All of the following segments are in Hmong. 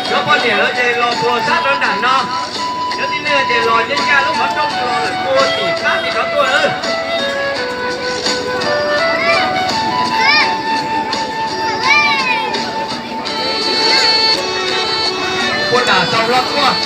Cov poj niam lawv ces los puag sab rau nram no. Cov tib neeg ces los nyob ncaj lub qhov rooj los lawm, puag tim qab tim rov tuaj lawm. Puag nram tau hlob tuaj.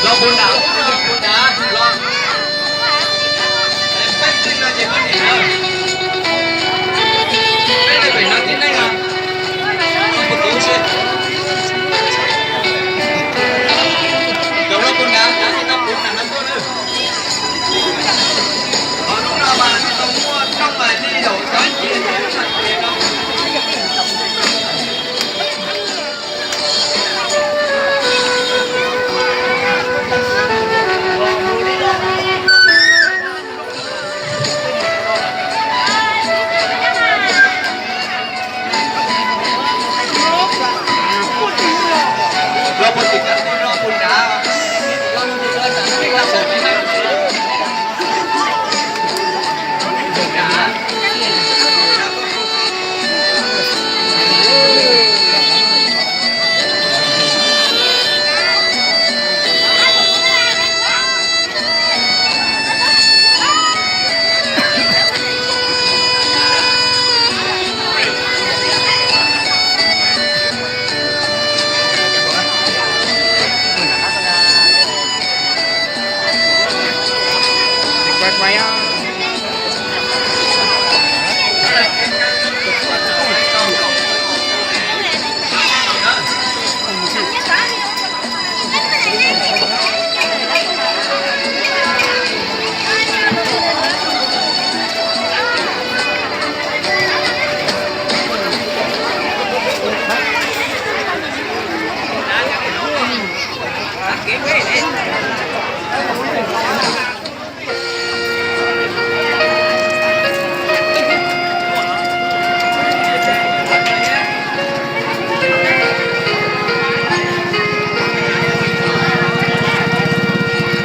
Los puag nram, los puag nram, los. Peb tij no ces poj niam na. Peb leej pem no tib neeg no. Puag kuv si. Cov hlob puag nram, cov tij no puag nram no tuaj na. Qhov lub no mas tsis tau muaj rooj mas nej zaum cov ncig no.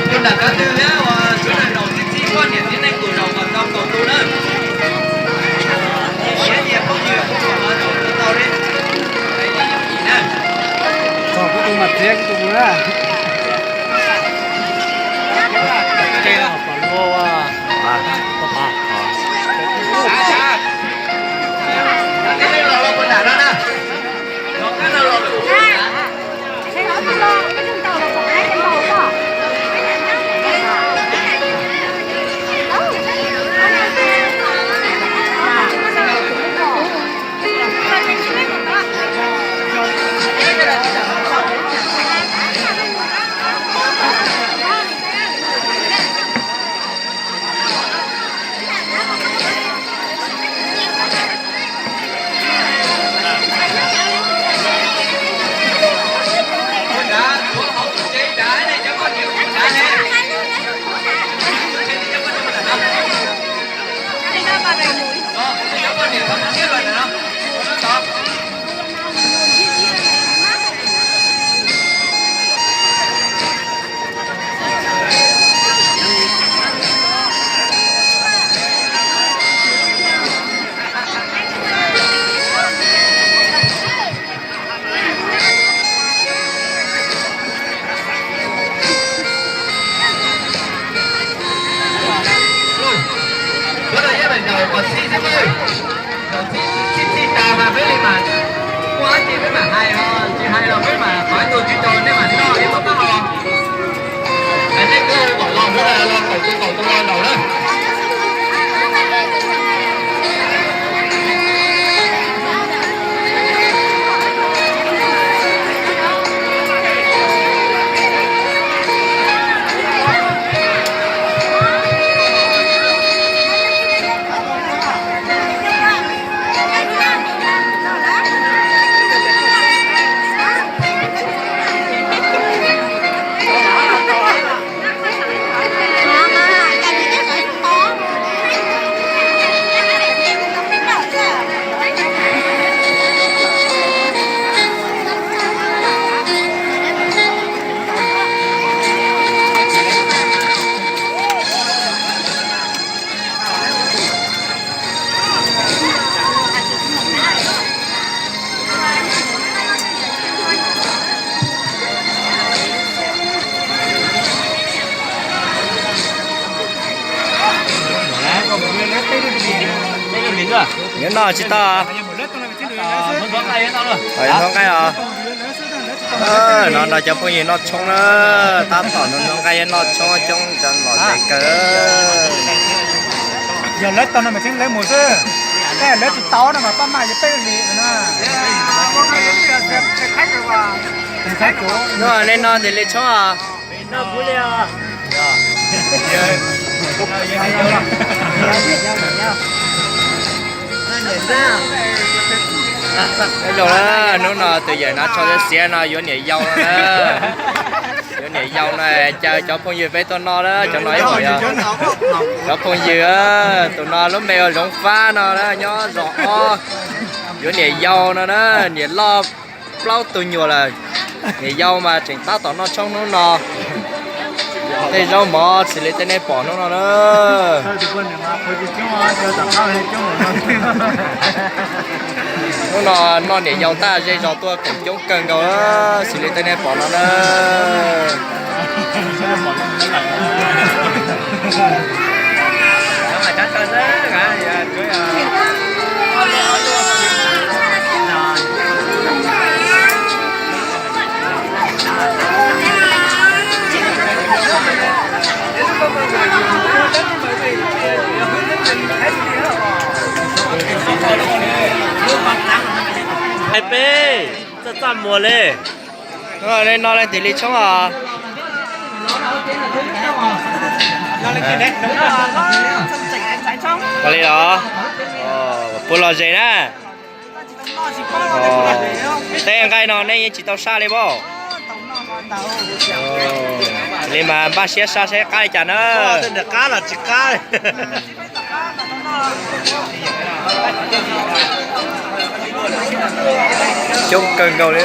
Tus nram qab twg thiab uas sawv daws zaum tib txhij poj niam tib neeg kuj zaum kom tau kaum tus na. Ib txhia phooj ywg kuj zaum los zaum tau li. Txog kuv tus mas txiav kuv tus mus na. Sawv daws ib leeg zaum kom txhij xwb nawb. Zaum txhij txhij tas mas peb li mas muaj dab tsi peb mam hais, tsis hais los peb mam qhov ib tug tswv rog nej mam noj ib tug taub hau. Nej kuj kom los sawv daws los kaum tus kaum tus los zaum na. Nyob no tsis tau. Noj nqaij os. No nrog cov phooj ywg noj tshoob na, tab tom noj nqaij noj tshoob coob cov los ze kawg. Yog lawv tau no mas tseeb lawv mus xwb, lawv tsis tau no mas pab maj yog peb li na. Noj nej no ntawm li tshoob os. Zoo na, hnub no tus yawm hnav tsho xiav xiav no yuav niam yau no na. Yuav niam yau no, caw cov phooj ywg peb tuaj noj na, cov no ib yam yog cov phooj ywg, tus no lub npe ua Zoov Fab no na, nyob zos ob. Yuav niam yau no na, niam loj plaub tug nyuam lawm. Niam yau mas tseem tab tom noj tshoob hnub no. Tej zaub mov xws li tej nej pom hnub no na. Hnub no noj niam yau tag zej zos tuaj koom coob kawg nkaus xws li tej nej pom no na. Peb txaj txaj muag li. Nej noj leej twg li tshoob os? Ua li los? Puas lom zem na? Tej nqaij no nej yeej tsis tau saj li pob? Li mas npaj siab saj seb qab li cas na. Qab los tsis qab. Coob kawg nkaus li.